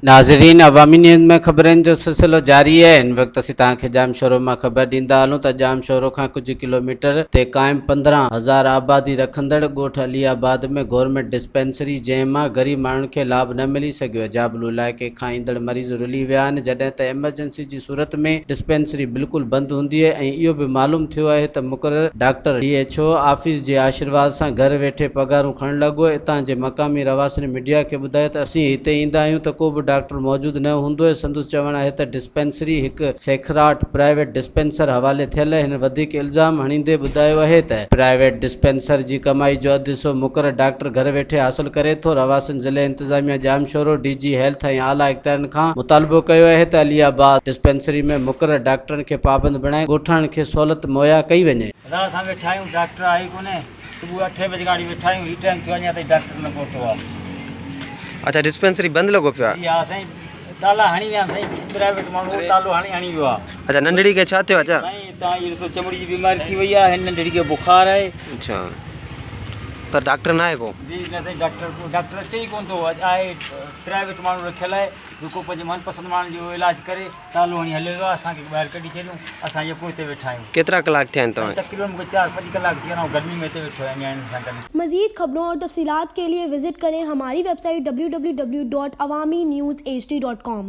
ناظرين عوامي نيوز ۾ خبرن جو سلسلو جاري آهي هن وقت اسين توهان کي ڄامشورو مان خبر ڏيندا هلون ته ڄامشورو کان ڪجهه ڪلوميٽر تي قائم 15,000 آبادي رکندڙ ڳوٺ علي آباد ۾ گورنمينٽ ڊسپينسري جنهن مان غريب ماڻهن کي لاڀ نه ملي سگهيو آهي جابلو علائقي کان ايندڙ مريض رلي ويا آهن جڏهن ته ايمرجنسي جي صورت ۾ ڊسپينسري بلڪل بند هوندي آهي ۽ اهو به معلوم ٿيو آهي ته مقرر doctor D H O office جي آشيرواد سان گهر ويٺي پگهارون کڻڻ لڳو آهي اتان جي مقامي رهواسين ميڊيا کي ٻڌايو ته اسين هتي ايندا آهيون ته ڪو به ڊاڪٽر موجود نه هوندو آهي سندس چوڻ آهي ته ڊسپينسري هڪ سيکڙاٽ پرائيويٽ ڊسپينسر حوالي ٿيل آهي هن وڌيڪ الزام هڻيندي ٻڌايو آهي ته پرائيويٽ ڊسپينسر جي ڪمائي جو اڌ حصو مقرر ڊاڪٽر گهر ويٺي حاصل ڪري ٿو رهواسين ضلعي انتظاميا ڄامشورو ڊي جي هيلٿ ۽ اعليٰ اختيارين کان مطالبو ڪيو آهي ته علي آباد ڊسپينسري ۾ مقرر ڊاڪٽرن کي پابند بڻائي ڳوٺاڻن کي سهولت مهيا ڪئي وڃي. رات کان ويٺا آهيون ڊاڪٽر آيو ئي ڪونهي صبح اٺين بجي کان وٺي ويٺا آهيون هي ٽائيم ٿيو اڃا تائين ڊاڪٽر نه پهتو آهي. اڇا ڊسپينسري بند لڳو پيو آهي. جي ها سائين تالا هڻي ويا آهن سائين پرائيويٽ ماڻهو تالو هڻي هڻي ويو آهي. اڇا ننڍڙي کي ڇا ٿيو آهي چا. سائين تان هي ڏسو چمڙي جي بيماري ٿي وئي آهي هن ننڍڙي کي بخار آهي. اڇا پر ڊاڪٽر نه آهي ڪو. جي نه سائين ڊاڪٽر ڊاڪٽر اچي ئي ڪونه ٿو اڄ آهي پرائيويٽ ماڻهو رکيل آهي جيڪو پنهنجي من پسند ماڻهن جو علاج ڪري تالو هڻي هليو ويو آهي اسان کي ٻاهر ڪڍي ڇڏيون اسان يڪو هتي ويٺا آهيون. ڪيترا ڪلاڪ ٿيا آهن توهان کي؟ تقريبن مونکي چار پنج ڪلاڪ ٿي ويا آهن آئون گرمي ۾ هتي ويٺو آهيان نياڻين سان گڏ. مزيد خبرون اور تفصيلات کے لئے وزٽ ڪرين ھماري ويب سائيٽ www.awamiNewsHD.com.